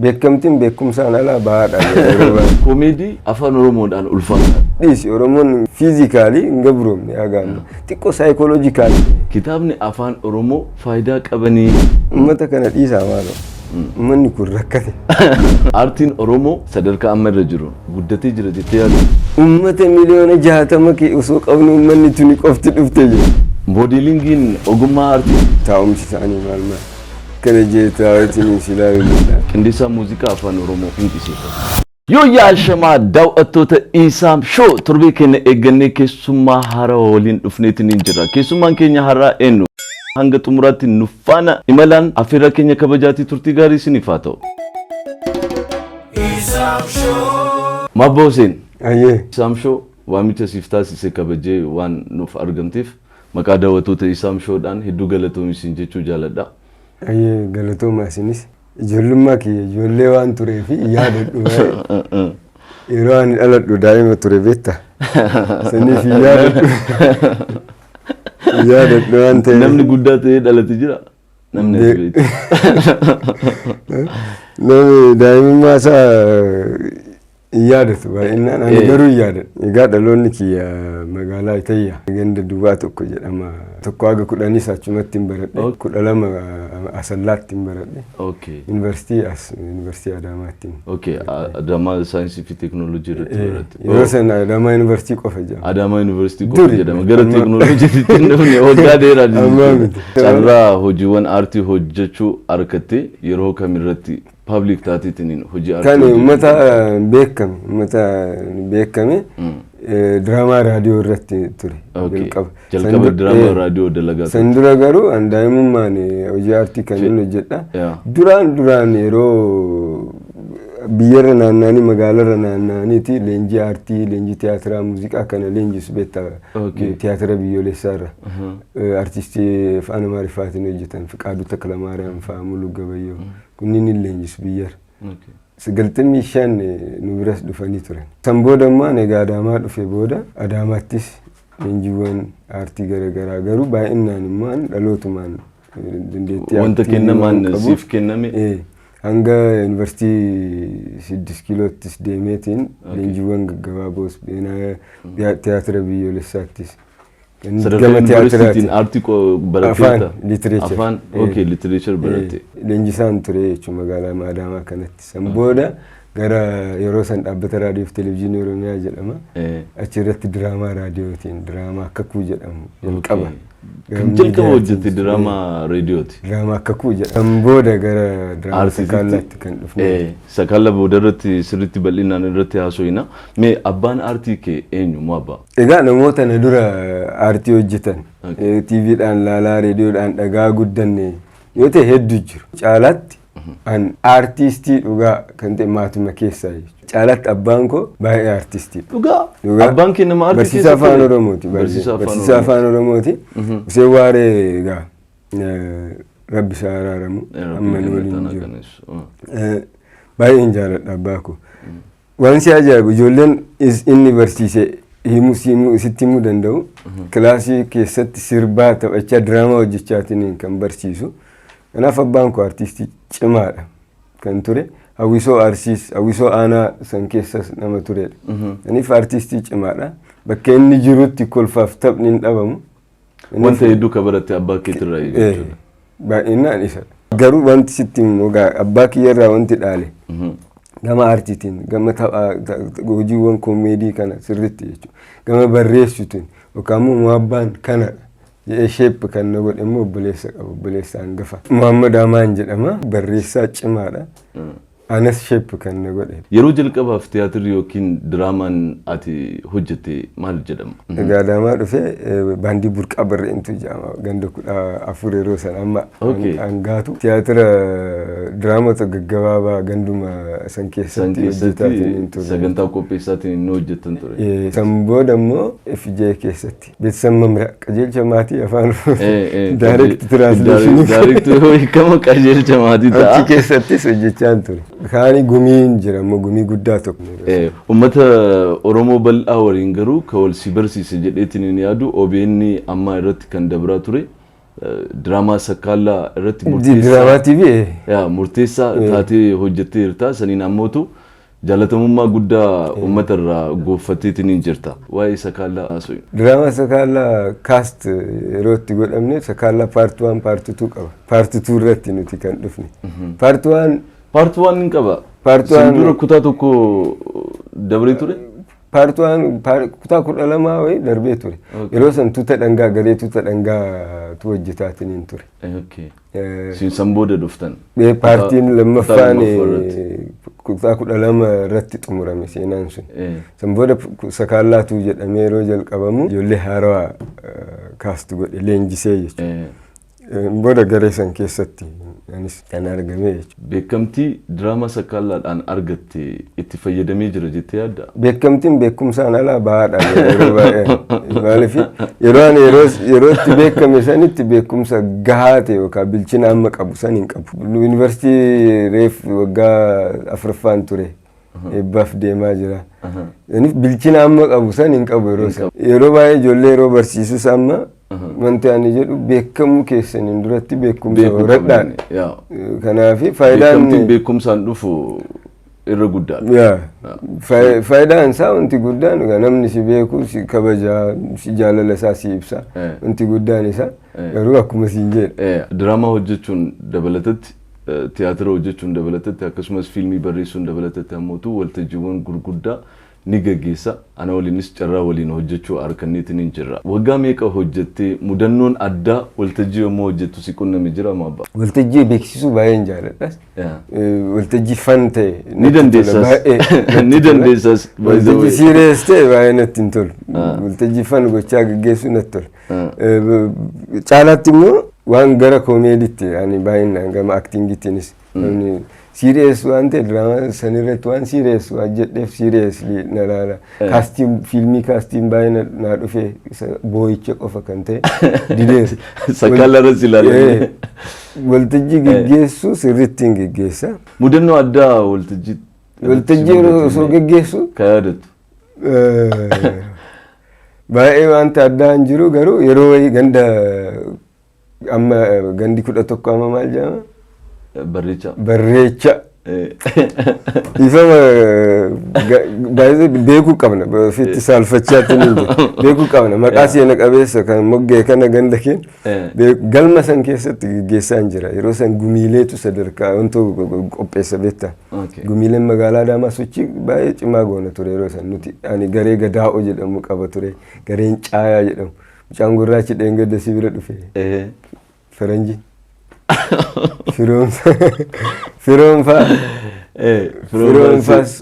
Beekamtiin beekumsaan alaa bahaadha yeroo baay'ee. Koomeedii afaan Oromoodhaan ulfaata. Dhiisi, Oromoon physically hin gabroomne haga amma. Xiqqoo psychologically. Kitaabni afaan Oromoo faayidaa qabanii. Uummata kana dhiisaa maaloo. Uummanni kun rakkate. Aartiin Oromoo sadarkaa amma irra jiru guddatee jira jettee yaaddu? Uummata miliyoona 60 osoo qabnu uummanni tuni qofti dhuftee jira. Moodeelingiin ogummaa aartii. Taa'umsi isaanii maal maal. Kana jee taa'eetiin si ilaalu. Qindeessaa muuziqaa afaan Oromoo dinqisiifata. Yoo yaashamaa daawwattoota Isaam Show, torbee keenya eeggannee keessummaa haarawaa waliin dhufneetiin ni jira. Keessummaan keenya haaraa eenyu? Hanga xumuraatti nu faana imalaan affeerraa keenya kabajaatii turtii gaarii isiniif haa ta'u. Maabba Hussein. Ayyee. Isaam Show waamicha siif taasise kabajee waan nuuf argamteef maqaa daawwattoota Isaam Showdhaan hedduu galatoomi jechuu jaaladha. Ayyee, galatooma isinis. Ijoollummaa kiyya ijoollee waan tureef yaadadhu baay'ee. Yeroo ani dhaladhu daa'ima ture beekta. Saniif yaadadhu. Yaadadhu waan ta'eef. Namni guddaa ta'ee dhalate jira? Namni ati beektu. Namni daa'imummaa isaa hin yaadatu baay'inaan, ani garuu hin yaadadhu. Egaa dhaloonni kiyya magaalaa Itayyaa ganda duwwaa tokko jedhama. 1 haga 10s achumatti hin baradhe. 12 Asallaatti hin baradhe. Yuunivarsiitii as Yuunivarsiitii Adaamaatti. Okay. Adaamaa saayinsii fi teekinooloojii irratti baratte. Yeroo sana Adaamaa Yuunivarsiitii qofa jedhama. Adaamaa Yuunivarsiitii qofa Duri. jedhama. Gara teekinooloojiitti hin dhufne, waggaa dheeraa. Ammaa miti. Carraa hojiiwwan aartii hojjechuu argatte yeroo kamirratti public taateetiin hojii aartii Kan hojjechuu? uummata beekame, uummata beekame diraamaa raadiyoo irratti ture jalqaba. Jalqaba diraamaa raadiyoo dalagaa ture. San dura garuu an daa'imummaan hojii aartii kan inni hojjedha. Duraan duraan yeroo biyyarra naanna'anii magaalarra naanna'aniiti leenjii aartii, leenjii tiyaatiraa, muuziqaa kana leenjisu beektaa, tiyaatira biyyoolessaarra. Artistii afaan Amaariffaatiin hojjetan Fiqaaduu Taklamaariyaam fa'aa, Muluu Gabayyoo kunniin hin leenjisu biyyarra. 95 nu biras dhufanii turan. San booda immoo ani egaa Adaamaa dhufe booda Adaamaattis leenjiiwwan aartii garaagaraa, garuu baay'inaan immoo ani dhalootumaan dandeettii Wanta aartii kennamaan waan qabuuf, siif kenname. Hanga yuunivarsiitii 6 kiiloottis deemeetiin leenjiiwwan gaggabaaboos tiyaatira biyyoolessaattis. Sadarkaa Gama yuunivarsiitiin tiyaatiraati. aartii baratteetta? Afaan literature. Afaan, okay, literature baratte. Leenjisaan ture jechuun magaalaa Adaamaa kanatti. San booda gara yeroo san dhaabbata raadiyoo fi televezyiinii Oromiyaa jedhama. Achirratti diraamaa raadiyootiin diraamaa Akkakuu jedhamu jalqaba. Gara Kan jalqaba miidiyaatti hojjette diraamaa raadiyooti. Diraamaa Akkakuu jedhama. San booda gara diraamaa Aartiitti. Sakaallaatti kan dhufne. Sakaalla booda irratti sirriitti bal'inaan irratti haasofina. Mee abbaan aartii kee eenyu moo abbaa? Egaa namoota na dura aartii hojjetan TVdhaan laalaa, reediyoodhaan dhagaa guddanne yoo ta'e hedduu jiru. Caalaatti an aartistii dhugaa kan ta'e maatuma keessaa jechuudha. Caalaatti abbaan koo baay'ee aartistiidha. Dhugaa. Dhugaa. Abbaan kee nama aartii Barsiisaa keessa afaan ture? Oromooti baay'ee. Barsiisaa afaan Barsiisaa Oromooti. afaan Oromooti. Hussein Waaree egaa Rabbi isaa araaramu, amma nu waliin jiru. Baay'een jaaladha abbaa koo. Waan si ajaa'ibu ijoolleen inni barsiise himuu sitti himuu danda'u. Kilaasii keessatti sirbaa, taphachaa, diraamaa hojjechaatiin kan barsiisu. Kanaaf abbaan koo artistii cimaadha kan ture. Hawwisoo Arsiis, hawwisoo aanaa san keessas nama turedha. Kanaaf artistii cimaadha. Bakka inni jirutti kolfaaf taphni hin dhabamu. Wanta hedduu ka baratte abbaa keetirraa jechuudha. Baay'inaan isa. Garuu wanti sitti himu egaa abbaa kiyyarraa wanti dhaale gama aartiitiin, gama taphaa, hojiiwwan koomeedii kana sirriitti jechuudha. Gama barreessuutiin yookaan immoo muhabbaan kanadha jedhee shape kan na godhe immoo obboleessa qaba, obboleessa hangafa. Muhammad Amaan jedhama, barreessaa cimaadha. Anas shape kan na godhe. Yeroo jalqabaaf tiyaatirri yookiin diraamaan ati hojjette maal jedhama? Egaa Adaamaa dhufee baandii Burqaa Barreentu jedhama, ganda 14 yeroo sana amma hangaatu. Tiyaatira diraamota gaggabaabaa ganduma san San keessatti keessatti hojjetaatiin ture. Sagantaa qopheessaatiin inni hojjettan ture. San booda immoo FJ keessatti beeksisa mamraa qajeelcha maatii afaan direct translation. Direct hiikama qajeelcha maatii Achi ta'a. keessattis hojjechaa ture. Kaani gumiin jira immoo, gumii guddaa tokko. Uummata Oromoo bal'aa waliin garuu ka wal si barsiise jedheetiin hin yaadu OBN ammaa irratti kan dabraa ture. Diraamaa Sakkaallaa irratti murteessaa Diraamaa TV. Yaa, murteessaa taatee hojjettee jirta. Saniin ammootu jaalatamummaa guddaa uummata irraa goonfatteetiin jirta. Waa'ee Sakkaallaa haasa'u. Diraamaa Sakkaallaa cast yeroo itti godhamne, Sakkaallaa part 1, part 2 qaba. Part 2 irratti nuti kan dhufne. Part 1 Part 1 hin qaba. Part Sin 1 dura kutaa tokko dabree ture? Part 1 kutaa 12 wayii darbee ture. Yeroo san tuuta dhangaa, garee tuuta dhangaatu hojjetaatiin ture. Sin san booda dhuftan. Partiin lammaffaan Kutaa lammaffaa irratti. Kutaa 12 irratti xumurame seenaan sun. San booda Sakaallaatu jedhamee yeroo jalqabamu ijoollee haarawaa cast godhe, leenjisee jechuudha. Booda garee san keessatti anis kan argame jechuudha. Beekamtii diraamaa Sakkaallaadhaan argatte itti fayyadamee jira jettee yaadda? Beekamtiin beekumsaan alaa bahaadha yeroo baay'ee. Maaliif, yeroo ani yeroo itti beekame sanitti beekumsa gahaa ta'e yookaan bilchina amma qabu san hin qabu. Yuunivarsiitii reef waggaa afuraffaan ture. Eebbaaf deemaa jira. Innis bilchina amma qabu san hin qabu yeroo san. Yeroo baay'ee ijoollee yeroo barsiisus amma wanti ani jedhu, beekamuu keessaniin duratti beekumsa Beekuu horadhaa. qabani. Yaa. Kanaaf faayidaan Beekamtiin beekumsaan dhufu irra guddaadha. Yaa. Faayidaan isaa, wanti guddaan egaa namni si beeku si kabajaa, si jaalala isaa si ibsa. Wanti guddaan isaa garuu akkuma siin jedhe. Diraamaa hojjechuun dabalatatti, tiyaatira hojjechuun dabalatatti, akkasumas fiilmii barreessuun dabalatatti ammootu waltajjiiwwan gurguddaa ni gaggeessa. Ana waliinis carraa waliin hojjechuu harkanneetiin hin jirra. Waggaa meeqa hojjettee, mudannoon addaa waltajjii yommuu hojjettu si qunname jira moo abbaa? Waltajjii beeksisuu baay'een jaalladha. Waltajjii fun ta'e Ni natti tola dandeessas. baay'ee natti Ni tola. dandeessas, by the way. Waltajjii serious ta'e baay'ee natti hin tolu. Waltajjii fun gochaa gaggeessuu natti tola. Caalaatti immoo waan gara koomeediitti ani baay'inaan gama actingittiinis namni serious waan ta'e, diraamaa sanirratti waan serious waan jedheef seriously na laala. Castiin fiilmii, castiin baay'ee na dhufe isa boo'icha qofa kan ta'e dideera. Sakkaalla irratti ilaalan. Waltajjii geggeessuu sirriitti hin geggeessa. Mudannoo addaa waltajjii Waltajjii yeroo osoo geggeessu kan yaadattu. Baay'ee wanta addaa hin jiru, garuu yeroo wayii ganda amma gandi 11 amma maal jedhama? Barreecha. Barreecha. Ifama baay'ee beekuu qabna, ofitti saalfachaatti ni jira. Beekuu qabna maqaa seena qabeessa kan moggee kana ganda keenya galma san keessatti geggeessaa hin jira. Yeroo san gumiileetu sadarkaa wanta qopheessa beektaa. Gumiileen magaalaa Adaamaa sochii baay'ee cimaa goona ture yeroo san nuti. Ani garee Gadaa'oo jedhamu qaba ture. Gareen Caayaa jedhamu. Mucaan gurraachi dheengadda si bira dhufe. Faranji. Firoomsa. Firoomfaa. Firoomfaas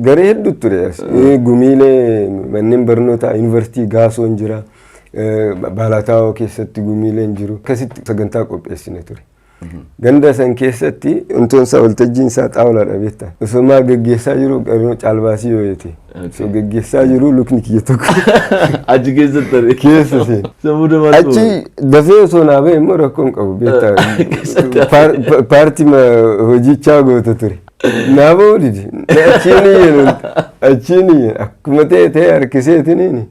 garee hedduu ture as. Gumiilee manneen barnootaa, yuunivarsiitii Gaasoon jira. Baalaataawoo keessatti gumiileen jiru. Akkasitti sagantaa qopheessine ture. Ganda san keessatti wantoon isaa, waltajjiin isaa xaawulaadha beektaa. Osoo maa geggeessaa jiru garuu caalbaasii yoo ta'e. Osoo geggeessaa jiru lukni kiyya tokko Achi keessatti ta'e. keessa seene. Sammuu namaatu. Achi dafee osoo naa bahe immoo rakkoo hin qabu beektaa. Paartii hojichaa goota ture. Naa bahuu didi. Achiin iyyan, achiin iyyan, akkuma ta'e ta'e harkiseetiniini.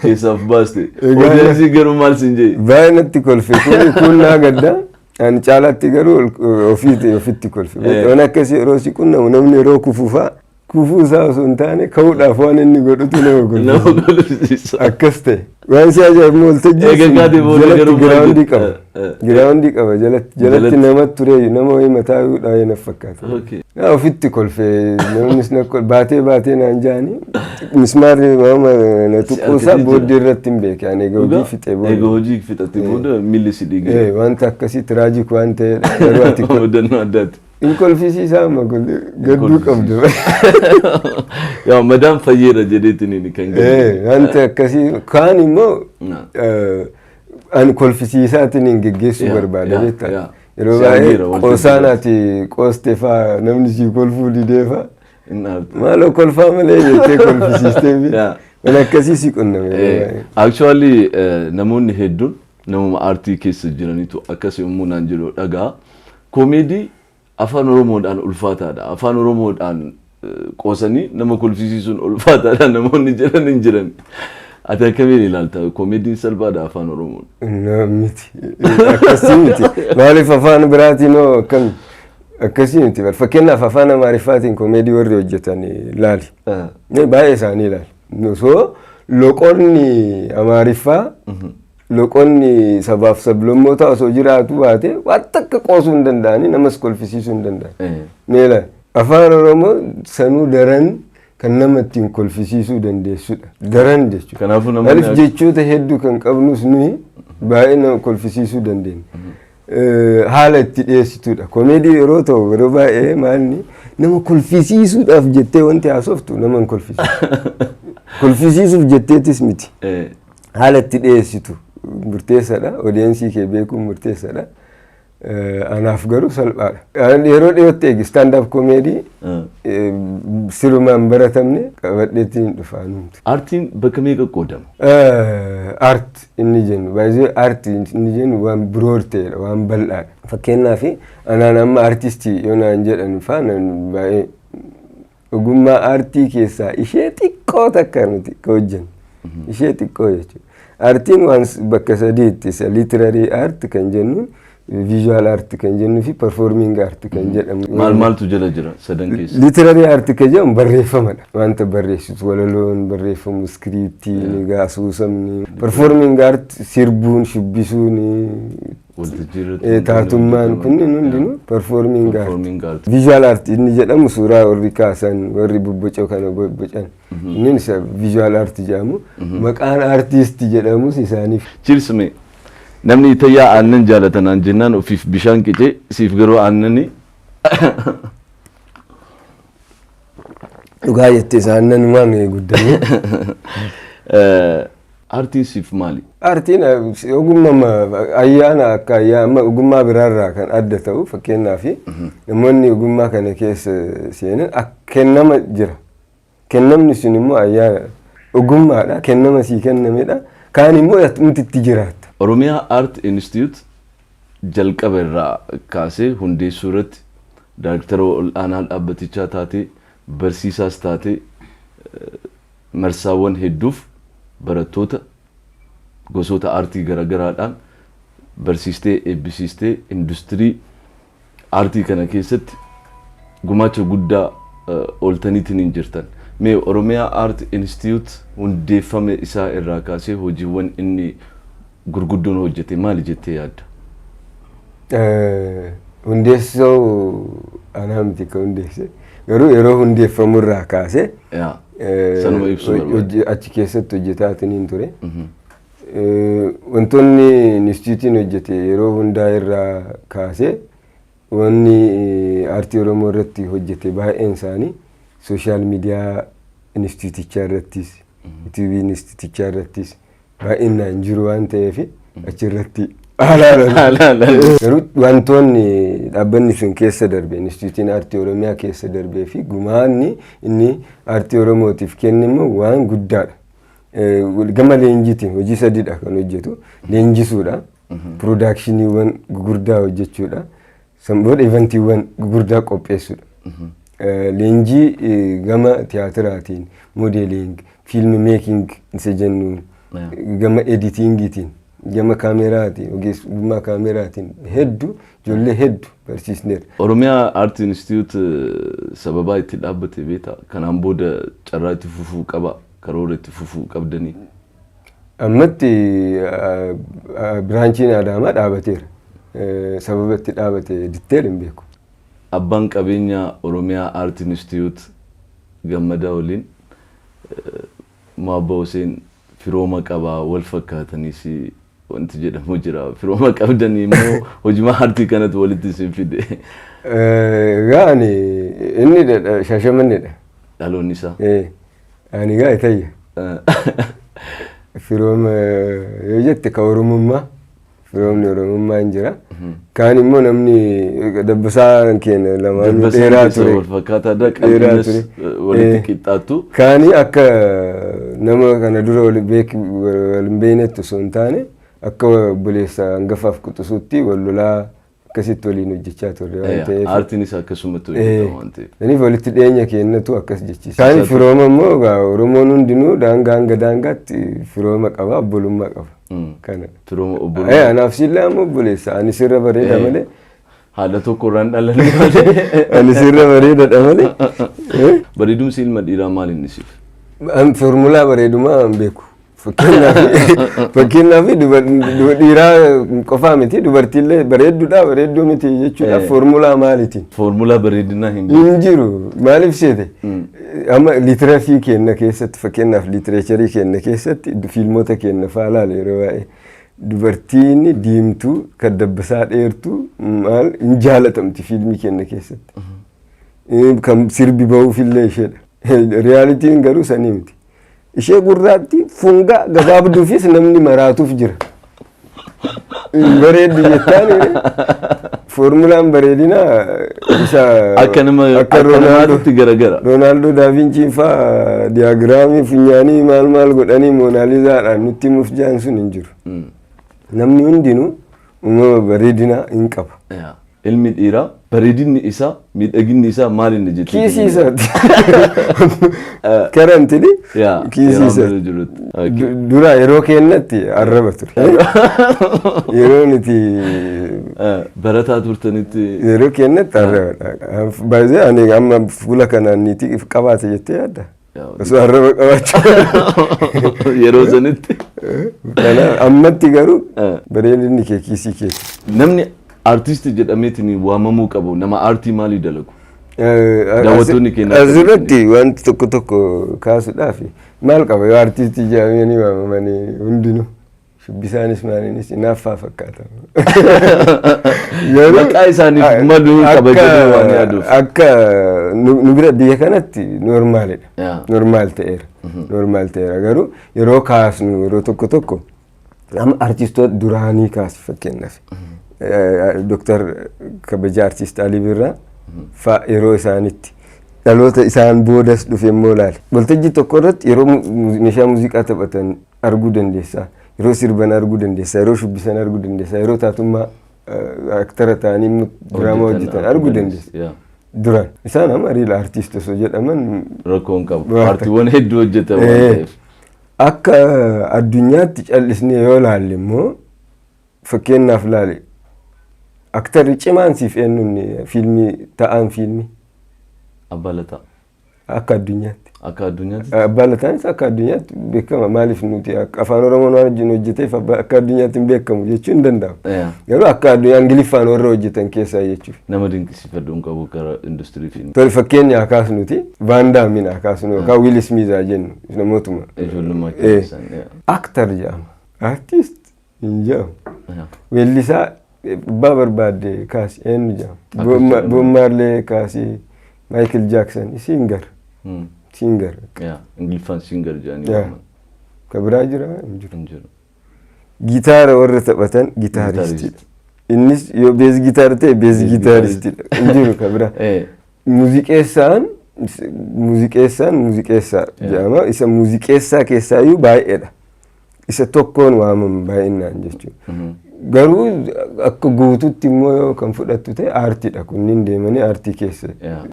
Keessaaf baaste. Egaa Audience garuu maal siin jedhe? Baay'ee natti kolfe. Kun naa gadda. Ani caalaatti garuu ofiitti ofitti kolfe. Waan akkasii yeroo si qunnamu, namni yeroo kufuufaa kufuu isaa osoo hin taane ka'uudhaaf waan inni godhutu nama Nama kolfisiisa. kolfisiisa. Akkas ta'e. Waan si ajaa'ibu waltajjii Eega sun kaatee booda jalatti garuu maal groundii jette? qaba. Groundii qaba jalatti. Jalatti Jalatti. nama ture, nama wayii mataa yoo dhaa'ee na fakkaata. Naa ofitti kolfe, namnis na baatee baatee naan jaani, mismaarri maama na tuquusaa argatee booddee irratti hin beeke ani, egaa hojii fixee Eega booda. hojii fixattee booda miilli si dhiige. Wanta akkasii tragic waan ta'edha. Garuu ati Mudannoo addaati. hin kolfisiisaa, amma gadduu qabdu. Yaa, madaan fayyeera jedheetiin kan gaddu. Wanta akkasii kaan immoo ani kolfisiisaatiin hin geggeessuu barbaada beektaa. Yeroo Si baay'ee argeera waltajjii qoosaan irratti. ati qooste faa namni si kolfuu didee faa Inni aartu. maaloo kolfaa malee jettee kolfisiistee fi waan akkasii si qunname yeroo baay'ee. Actually, namoonni hedduun namuma aartii keessa jiranitu akkas yommuu naan jedhu dhagaa. Koomeedii afaan Oromoodhaan ulfaataadha. Afaan Oromoodhaan qoosanii nama kolfisiisuun ulfaataadha namoonni jedhan hin jiran. Ati akkamiin ilaalta? Koomeediin salphaadha Afaan Oromoon? No, miti. Akkasii miti. Maaliif afaan biraatiin hoo akkami? Akkasii miti. Fakkeenyaaf, Afaan Amaariffaatiin koomeedii warri hojjetan ilaali. Baay'ee isaanii ilaali. Osoo loqonni Amaariffaa, loqonni sabaaf sablammoota osoo jiraatu baate, waan takka qoosuu hin danda'anii, namas kolfisiisuu hin danda'an. Mee ilaali. Afaan Oromoo sanuu daran kan nama ittiin kolfisiisuu dandeessudha. Daran jechuudha. Kanaafuu namoonni Maaliif, jechoota hedduu kan qabnus nuyi baay'ee nama kolfisiisuu dandeenya. Haala itti dhiyeessitudha. Koomeedii yeroo ta'u, yeroo baay'ee maalni, nama kolfisiisuudhaaf jettee wanti haasoftu nama hin kolfisiisu. Kolfisiisuuf jetteetis miti. Haala itti dhiyeessitu murteessaadha. Audience kee beekuun murteessaadha. Anaaf garuu salphaadha. Yeroo dhiyootti eegi, stand up comedy sirumaan baratamne qabadheetti hin dhufa anumtu. Aartiin bakka meeqa qoodama? Art inni jennu, baay'ee art inni jennu waan broad ta'edha, waan bal'aadha. Fakkeenyaaf, anaan amma artistii yoo naan jedhan faana, baay'ee ogummaa aartii keessaa ishee xiqqoo takka nuti ka hojjennu. Ishee xiqqoo jechuudha. Aartiin waan bakka sadiitti, isa literary art kan jennu, visual art kan jennuu fi performing art kan jedhamu. Maal maaltu jala jira sadan keessa? Literary art kan jedhamu barreeffamadha. Wanta barreessitu, walaloon barreeffamu, scriptiin, asuusamni. Performing art sirbuun, shubbisuun, Waltajjii irratti taatummaan, kunneen hundinuu performing art. Performing art. Visual art inni jedhamu suuraa warri kaasan, warri bobboca kana bobbocan. Inni isa visual art jedhamu. Maqaan artist jedhamus isaaniif. Cheers mee. Namni Itayyaa aannan jaalatanaan jennaan ofiif bishaan qicee, siif garuu aannani. Dhugaa jettee, isaan nanumaan guddanii. Aartiin siif maali? Aartiin ogummaa ayyaana, akka ayyaana ogummaa biraarraa kan adda ta'u, fakkeenyaaf, namoonni ogummaa kana keessa seenan kennama jira. Kennamni sun immoo ayyaana ogummaadha. Kennama sii kennamedha. Kaan immoo nuti itti jiraatta. Oromiyaa Art Institute jalqaba irraa kaasee hundeessuu irratti daayirektara ol'aanaa dhaabbatichaa taatee, barsiisaas taatee, marsaawwan hedduuf barattoota gosoota aartii garaagaraadhaan barsiistee, eebbisiistee, industirii aartii kana keessatti gumaacha guddaa ooltaniitiin hin jirtan. Mee Oromiyaa Art Institute hundeeffame isaa irraa kaasee hojiiwwan inni gurguddoon hojjete maali jettee yaadda? Hundeessoo anaa miti kan hundeesse, garuu yeroo hundeeffamu irraa kaasee Sanuma ibsuu barbaada. Achi keessatti hojjetaatiin ture. Wantoonni instituutiin hojjete yeroo hundaa irraa kaasee, wanni aartii Oromoo irratti hojjete baay'een isaanii social media instituutichaa irrattis, TV instituutichaa irrattis baay'inaan jiru waan ta'eef, achirratti haalaan. Garuu wantoonni dhaabbanni sun keessa darbe, Instituutiin Aartii Oromiyaa keessa darbee fi gumaanni inni aartii Oromootiif kenne immoo waan guddaadha. Gama leenjiitiin hojii sadiidha kan hojjetu. Leenjisuudha. Productioniiwwan gugurdaa hojjechuudha. San booda eventiiwwan gugurdaa qopheessuudha. Leenjii gama tiyaatiraatiin, modeling, film making isa jennuun, gama editingiitiin, gama kaameraatiin, ogeessummaa kaameraatiin hedduu, ijoollee hedduu barsiisneerra. Oromiyaa Art Institute sababaa itti dhaabbate beektaa? Kanaan booda carraa itti fufuu qaba, karoora itti fufuu qabdanii? Ammatti branchiin Adaamaa dhaabateera. Sababa itti dhaabate detail hin beeku. Abbaan qabeenyaa Oromiyaa Art Institute Gammadaa waliin, Mo'abbaa Hussein, firooma qabaa, wal fakkaataniis wanti jedhamu jira. Firooma qabdanii immoo hojii aartii kanatu walitti isin fide? Egaa ani, inni Shaashamannidha. Dhaloonni isaa. Ani egaa Itayya. Firooma yoo jette, ka Oromummaa, firoomni Oromummaa hin jira. Kaan immoo namni dabbasaa keenya lamaan dheeraa ture. Wal fakkaataadha. Dheeraa Qalbiinis ture. walitti qixxaattu. Kaani akka nama kana dura wal hin beeknetti osoo hin taane, akka obboleessa hangafaaf quxisuutti wal lolaa Akkasitti waliin hojjechaa turre waan ta'eef. Aartiinis akkasumatti hojjetama waan ta'eef. Saniif walitti dhiyeenya kennatu akkas jechiisa. Isaan firooma immoo egaa Oromoon hundinuu daangaa hanga daangaatti firooma qaba, obbolummaa qaba. Kana. Firooma obbolummaa. Anaaf sillaa ammoo obboleessa. Ani sirra bareeda malee. Haadha tokko irraan dhalanne malee. Ani sirra bareedadha malee. Bareedumsi ilma dhiiraa maal inni siif? An foormulaa bareedumaa hin beeku. Fakkeenyaaf dhiiraa qofaa miti, dubartiillee bareedduudha bareedduu miti jechuudha, foormulaa maaliiti? Foormulaa bareedinaa hin beeku. Hin jiru. Maaliif seete? Amma literature keenya keessatti, fakkeenyaaf literature keenya keessatti, fiilmota keenya faa laala, yeroo baay'ee dubartiin diimtuu kan dabbasaa dheertuu maal hin jaalatamti fiilmii keenya keessatti. Kan sirbi bahuufillee isheedha. Realityn garuu sanii miti. Ishee gurraatti fungaa gabaabduufis namni maraatuuf jira. Bareeddu jettaan, foormulaan bareedinaa isa Akka nama akka namaatti garagara. Roonaaldoo Daaviinchiin faa diyaagiraamii funyaanii maal maal godhanii Moonaalizaadhaan nutti himuuf jiran sun hin jiru. Namni hundinuu uumama bareedinaa hin qaba. Ilmi dhiiraa bareedinni isaa, miidhaginni isaa maal inni jettee? Kiisii isaati. Currently kiisii isaati. Jirutti. Dura yeroo kennatti arraba ture. Yeroo nuti Barataa turtanitti. Yeroo kennatti arrabadha. Baay'ee ani amma fuula kanaan niitii qabaate jettee yaadda? Osoo arraba qabaachuu. Yeroo sanitti. Kanaaf ammatti garuu bareedinni kee kiisii keeti. Namni aartistii jedhameetiin waamamuu qabu nama aartii maalii dalagu? Daawwattoonni keenya akka Asirratti wanti tokko tokko kaasuudhaaf, maal qaba yoo aartistii jedhamanii waamamanii? Hundinuu shubbisaanis maaliinis hinaaffaa fakkaata. Garuu Maqaa isaaniif malu hin qaba jedhee waan yaaduuf. Akka nu bira biyya kanatti normalidha. Normal ta'eera. Normal ta'eera, garuu yeroo kaasnu yeroo tokko tokko amma artistoota duraanii kaasi, fakkeenyaaf. Dooktar kabajaa artist Alii Birraa fa yeroo isaanitti, dhaloota isaan boodas dhufe immoo ilaali. Waltajjii tokko irratti yeroo meeshaa muuziqaa taphatan arguu dandeessa. Yeroo sirban arguu dandeessa. Yeroo shubbisan arguu dandeessa. Yeroo taatummaa aktara ta'anii immoo diraamaa hojjetan arguu dandeessa. Duraan isaan amma real artist osoo jedhaman Rakkoo hin qabu. Waan Aartiiwwan hedduu hojjetan waan ta'eef. Akka addunyaatti callisnee yoo laalle immoo, fakkeenyaaf laale, aktarri cimaan siif eenyuun fiilmii ta'an fiilmii? Abbaa Lataa. Akka addunyaatti. Akka addunyaatti. Abbaa Lataanis akka addunyaatti beekama. Maaliif nuti akka afaan Oromoon waan wajjin hojjeteef akka addunyaatti hin beekamu jechuun hin danda'amu. Garuu akka addunyaa Ingiliffaan warra hojjetan keessaa jechuudha. Nama dinqisiifadhu hin qabu gara industirii fiilmii. Tole, fakkeenya haa kaasnuti, Van Damme haa kaasnu yookaan Will Smith haa jennu, namootuma. Ijoollummaa keessan. Actor jedhama. Artist hin jedhamu. Weellisaa abbaa barbaadde kaasi, eenyu jedhama? Akkas jedhama. Bob Marley kaasi, Michael Jackson singer. Singer. Ingiliffaan singer jedhanii waaman. Ka biraa jira? Hin jiru. Hin jiru. Gitaara warra taphatan gitaaristiidha. Innis yoo bass guitar ta'e bass Bass gitaaristiidha. Hin jiru ka biraa. Muuziqeessaan muuziqeessaan muuziqeessaa jedhama. Isa muuziqeessaa keessaayyuu baay'eedha. Isa tokkoon waamamu baay'inaan jechuudha. Garuu akka guututti immoo yoo kan fudhattu ta'e aartiidha. Kunniin deemanii aartii keessa.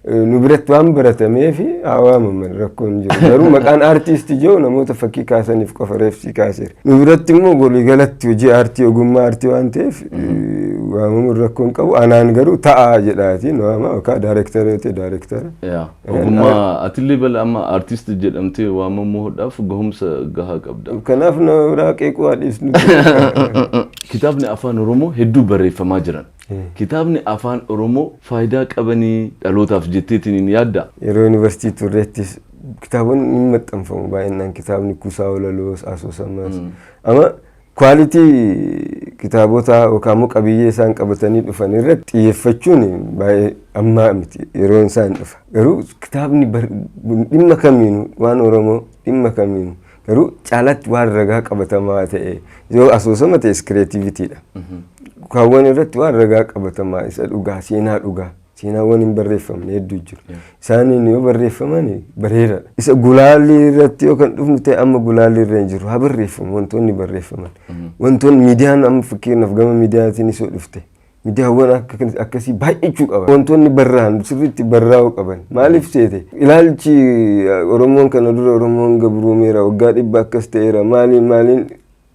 Nu biratti waan baratameef haa waamaman, rakkoon jiru. Garuu maqaan aartiistii jiru namoota fakkii kaasaniif qofa reefsii kaaseera. Nu biratti immoo waliigalatti hojii aartii, ogummaa aartii waan ta'eef waamamuun rakkoon qabu. Anaan garuu ta'aa jedhaati nu waama, yookaan daayirektara yoo ta'e daayirektara. Ogummaa atillee bala amma aartist jedhamtee waamamuudhaaf gahumsa gahaa qabda. Kanaaf nama biraa qeequu haa dhiisnu. Kitaabni afaan Oromoo hedduu barreeffamaa jiran. Kitaabni afaan Oromoo faayidaa qabanii dhalootaaf jetteetiin hin yaadda? Yeroo yuunivarsiitii turrettis kitaabonni ni maxxanfamu baay'inaan, kitaabni kuusaa walaloos asoosamas. Amma quality kitaabota yookaan immoo qabiyyee isaan qabatanii dhufan irratti xiyyeeffachuun baay'ee ammaa miti, yeroon isaan dhufa. Garuu kitaabni dhimma kamiinuu, waan Oromoo dhimma kamiinuu, garuu caalatti waan ragaa qabatamaa ta'e yoo asoosama ta'es creativitydha. Kaawwan irratti waan ragaa qabatamaa isa dhugaa, seenaa dhugaa, seenaawwan hin barreeffamne hedduu jiru. Isaaniin yoo barreeffaman bareedaadha. Isa gulaalli irratti yoo kan dhufnu ta'e, amma gulaalli irra hin jiru, haa barreeffamu wantoonni barreeffaman. Wantoonni miidiyaan amma fakkeenyaaf gama miidiyaatiin isoo dhufte. Miidiyaawwan akkasii baay'achuu qaba. Wantoonni barraa'an sirriitti barraa'uu qaban. Maaliif seete? Ilaalchi Oromoon kana dura Oromoon gabroomeera, waggaa 100 akkas ta'eera, maaliin maaliin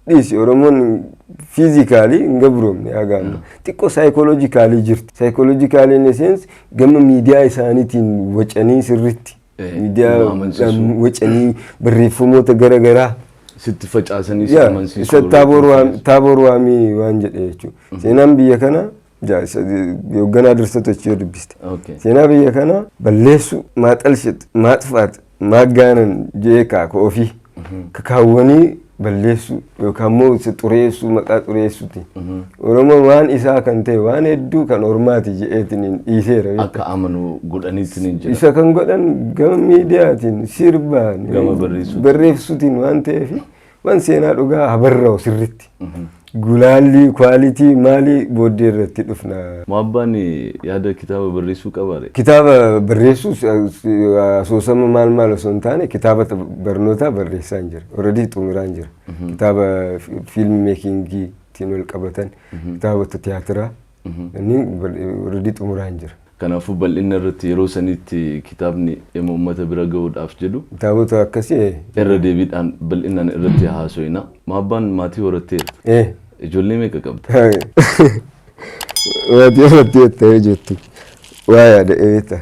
dhiisi, Oromoon physically hin gabroomne haga amma. Xiqqoo psychologically jirti. Psychologically in essence gama miidiyaa isaaniitiin wacanii sirriitti. Miidiyaa wacanii barreeffamoota gara garaa. Sitti facaasanii si amansiisuu. Isa Taaboor Waamii waan jedhe jechuudha. Seenaan biyya kana hoogganaa dursatu achi yoo dubbiste. Seenaa biyya kana balleessu, ማጠልሸት, ማጥፋት, maaggaanan jee kaaka ofii kakaawwanii balleessu yookaan immoo isa xureessuu, maqaa xureessuuti. Oromoon waan isaa kan ta'e waan hedduu kan ormaati jedheetiin dhiiseera. Akka amanu godhaniitiin hin jira. Isa kan godhan gama miidiyaatiin, sirbaan, gama barreessuutiin. Barreessuutiin waan ta'eef, waan seenaa dhugaa habarra'u sirritti. Gulaallii quality maalii booddee irratti dhufna. Mo'abbaan yaada kitaaba barreessuu qabaare? Kitaaba barreessuu, asoosama maal maal osoo hin taane, kitaaba barnootaa barreessaa hin jira. Already xumuraan jira. Kitaaba film makingiitiin wal qabatan, kitaabota tiyaatiraa inni already xumuraan jira. Kanaafuu bal'ina irratti yeroo sanitti kitaabni dhimma uummata bira gahuudhaaf jedhu Kitaabota akkasii irra deebiidhaan bal'inaan irratti haasofna. Mo'abbaan maatii horatteera. Ijoollee meeqa qabda? Maatii horatteetta jettu. Waa yaada eeta.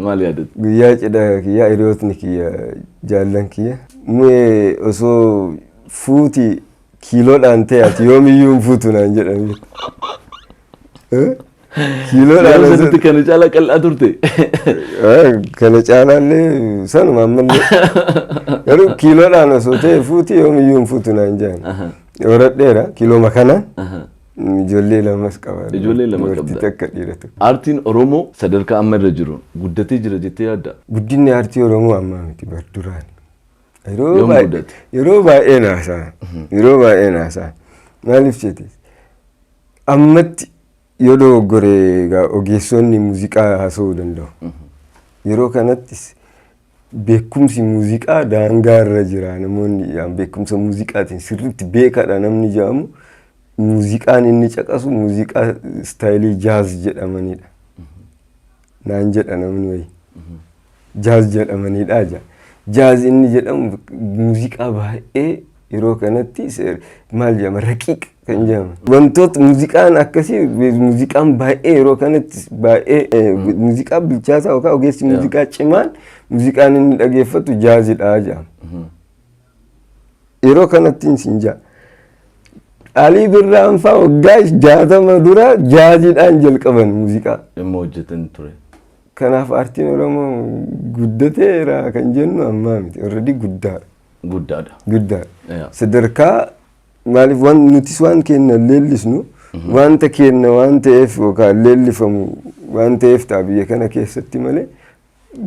Maal yaadatte? Guyyaa cidha kiyyaa hiriyootni kiyya, jaallan kiyya. Mu'ee osoo fuuti kiiloodhaan ta'e ati yoomiyyuu hin fuutu naan jedhan. Kiiloodhaan Yeroo sanitti kana caalaa qal'aa turte. Kana caalaallee sanuma ammallee. Garuu kiiloodhaan osoo ta'e fuuti yoomiyyuu hin fuutu naan jedhan. Horadheera kiilooma kanaan. Ijoollee lamas qaba. Ijoollee lama Dubartii qabda. takka, dhiira tokko. Aartiin Oromoo sadarkaa amma irra jiru guddatee jira jettee yaadda? Guddinni aartii Oromoo ammaa miti, bar duraan. Yeroo Yoom guddate? Yeroo baay'ee naasaa. Yeroo baay'ee naasaa. Maaliif jette? Ammatti yoo dogoggore egaa ogeessonni muuziqaa haasa'uu danda'u. Yeroo kanattis beekumsi muuziqaa daangaa irra jira. Namoonni beekumsa muuziqaatiin sirriitti beekadha namni jedhamu, muuziqaan inni caqasu muuziqaa style jazz jedhamanidha. Naan jedha namni wayii. Jazz jedhamanidha jedha. Jazz inni jedhamu muuziqaa baay'ee yeroo kanatti maal jedhama, raqiiq kan jedhamu. Wantoota muuziqaan akkasii, muuziqaan baay'ee yeroo kanatti baay'ee muuziqaa bilchaataa yookaan ogeessi muuziqaa cimaan muuziqaan inni dhageeffatu jazzidha jedhama. Yeroo kanatti sin jaa. Alii Birraan fa'aa waggaa 60 dura jazziidhaan jalqaban muuziqaa. Dhimma hojjetan ture. Kanaaf aartiin Oromoo guddateera kan jennu ammaa miti. Already guddaadha. Guddaadha. Guddaadha. Sadarkaa maaliif waan nutis waan keenya leellisnu, wanta keenya waan ta'eef yookaan leellifamu waan ta'eef ta'a biyya kana keessatti malee,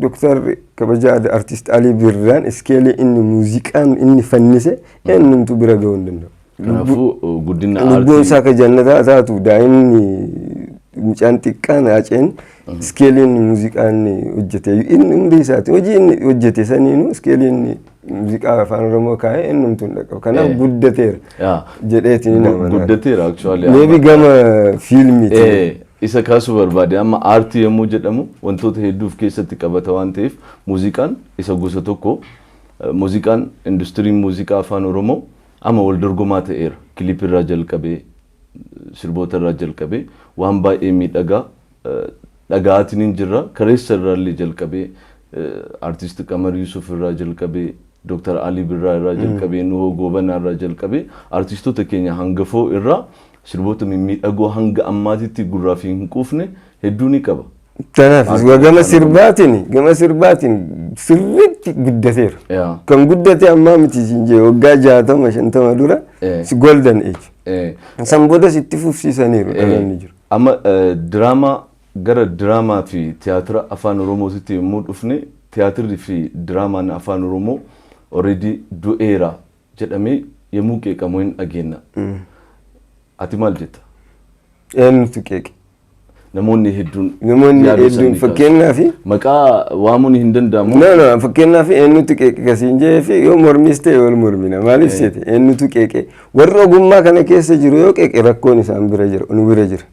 Dooktar kabajaa artist Alii Birraan scale inni muuziqaan inni fannise eenyumtu bira ga'uu hin danda'u. Kanaafuu guddina Lubbuun isaa aartii akka jannataa taatu, daa'imni mucaan xiqqaan Haceen scale inni muuziqaa inni hojjete, inni hundi isaati hojii inni hojjete saniinuu scale inni muuziqaa Afaan Oromoo kaa'ee eenyumtu hin dhaqqabu. Kanaaf guddateera jedheetiin hin amana. Guddateera actually. Maybe gama fiilmiitiin. Isa kaasuu barbaade. Amma aartii yommuu jedhamu wantoota hedduu of keessatti qabata waan ta'eef, muuziqaan isa gosa tokko. Muuziqaan, industiriin muuziqaa Afaan Oromoo amma wal dorgomaa ta'eera. Clip irraa jalqabee, sirboota irraa jalqabee waan baay'ee miidhagaa dhaga'aatiin hin jirra. Kareessa irraallee jalqabee, artist Qamar Yusuf irraa jalqabee, Dr. Ali Birraa irraa jalqabee, Nuhoo Goobanaa irraa jalqabee, artistoota keenya hangafoo irraa sirboota mimmiidhagoo hanga ammaatitti gurraa fi hin quufne hedduu ni qaba. Kanaaf gama sirbaatiin sirriitti guddateera. Kan guddate ammaa miti siin jee, waggaa 60 50 dura si golden age. San boodas itti fufsiisaniiru, dhaloonni jiru. Amma diraamaa, gara diraamaa fi tiyaatira Afaan Oromootitti yommuu dhufne, tiyaatirri fi diraamaan Afaan Oromoo already du'eera jedhamee yommuu qeeqamu hin dhageenya. Ati maal jetta? Eenyutu qeeqe? Namoonni hedduun Namoonni yaada hedduun isaanii kaasu. Fakkeenyaaf Maqaa waamuun hin danda'amu. No, no, fakkeenyaaf eenyutu qeeqe kasiin jee fi yoo mormis ta'e wal mormina. Maaliif seete? Eenyutu qeeqe? Warri ogummaa kana keessa jiru yoo qeeqe rakkoon isaan bira jira, nu bira jira.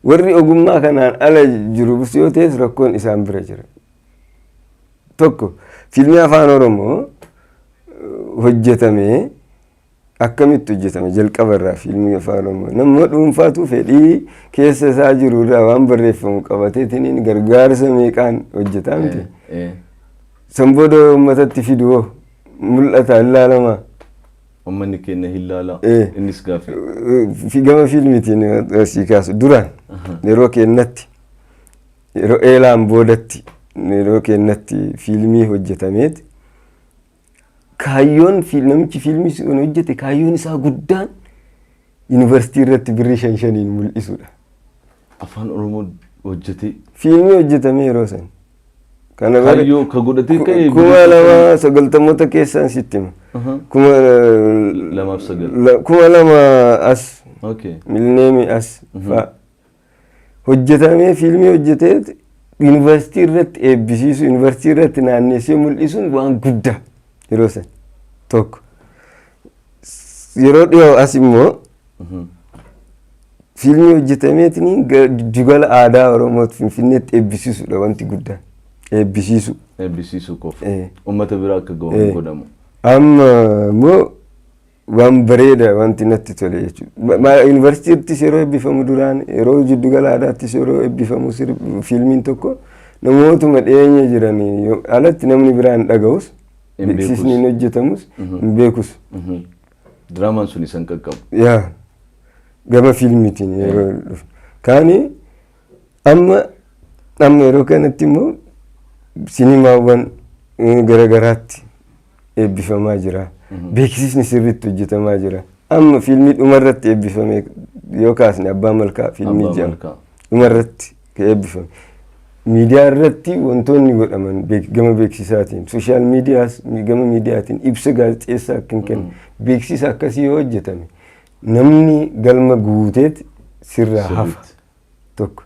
Warri ogummaa kanaan ala jiru yoo ta'es rakkoon isaan bira jira. Tokko, fiilmii Afaan Oromoo hojjetamee akkamitti hojjetame? Jalqaba irraa fiilmii Afaan Oromoo nama dhuunfaatu fedhii keessa isaa jiru irraa waan barreeffamu qabateetiin gargaarsa meeqaan hojjetaa miti. San booda uummatatti fidu hoo mul'ata, ilaalamaa. Uummanni keenya hin ilaala. Innis gaaffii. Gama fiilmiitiin sii kaasu, duraan yeroo kennatti, yeroo eelaan boodatti, yeroo kennatti fiilmii hojjetameet kaayyoon namichi fiilmii sun hojjete, kaayyoon isaa guddaan yuunivarsiitii irratti birrii shan shaniin mul'isuudha. Afaan Oromoo hojjetee. Fiilmii hojjetame yeroo san. Kana Kaayyoo ka godhatee ka'e. 2090moota keessaan sitti hima. Kuma lamaaf sagal. 2000 as milneemi as fa'a. Hojjetamee fiilmii hojjetee yuunivarsiitii irratti eebbisiisu, yuunivarsiitii irratti naannessee mul'isuun waan guddaa yeroo san tokko. Yeroo dhiyoo as immoo fiilmii hojjetameetiin giddugala aadaa Oromoo Finfinneetti eebbisiisudha wanti guddaan. Eebbisiisu. Eebbisiisuu qofa. Uummata bira akka gahu godhamu. Amma immoo waan bareeda wanti natti tole jechuudha. Yuunivarsiitiittis yeroo eebbifamu duraan, yeroo giddugala aadaattis yeroo eebbifamu, fiilmiin tokko namootuma dhiyeenya jiran alatti namni biraan dhaga'us, beeksisni hin hojjetamus, hin beekus. Diraamaan sun isan qaqqabu. Yaa, gama fiilmiitiin yeroo dhufu. Kaani amma yeroo kanatti immoo sinimaawwan garaagaraatti eebbifamaa jira. Beeksisni sirriitti hojjetamaa jira. Amma fiilmii dhumarratti eebbifame yoo kaasne, Abbaa Malkaa fiilmii jedhama. Dhumarratti kan eebbifame. Miidiyaa irratti wantoonni godhaman gama beeksisaatiin, social mediaas gama miidiyaatiin ibsa gaazexeessaa akka hin kennu, beeksisa akkasii yoo hojjetame namni galma guuteet sirraa hafa tokko.